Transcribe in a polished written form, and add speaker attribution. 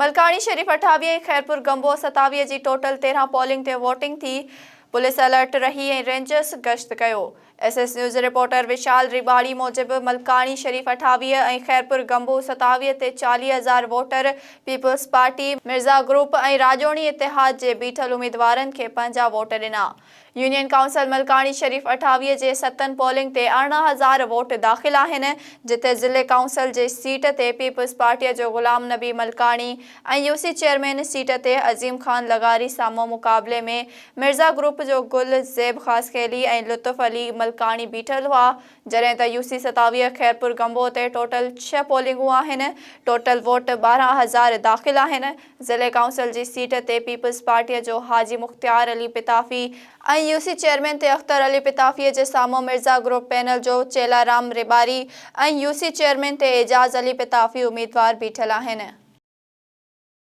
Speaker 1: ملڪاڻي شريف 28 ۽ خيرپور گنبوهه 27 جي total 13 polling تي voting ٿي، پوليس الرٽ رهي ۽ رينجرز گشت ڪيو. S S news reporter Vishal Rebari موجب ملڪاڻي شريف 28 ۽ خيرپور گنبوهه 27 تي 40 هزار voter peoples party, Mirza group ۽ Rajoani اتحاد جي بيٺل اميدوارن کي پنهنجا ووٽ ڏنا. يونين ڪائونسل ملڪاڻي شريف 28 جي ستن پولنگ تي 18 هزار ووٽ داخل آهن، جتي ضلعي ڪائونسل جي سيٽ تي پيپلز پارٽيء جو Ghulam Nabi Malkani ۽ U C chairman seat تي عظيم خان لغاري سامهون مقابلي ۾ مرزا گروپ جو گل زيب خاصخيلي ۽ لطف علي ملڪاڻي بيٺل هئا، جڏهن ته يو سي 27 خيرپور گنبوهه تي ٽوٽل ڇهه پولنگون آهن، ٽوٽل ووٽ 12 هزار داخل آهن، ضلعي ڪائونسل جي سيٽ تي پيپلز پارٽيء جو Haji Mukhtiar Ali Pitafi ۽ U C chairman تي اختر علي پتافيء جي سامهون مرزا گروپ پينل جو Chelaram Rebari ۽ U C chairman تي اعجاز علي پتافي اميدوار بيٺل آهن.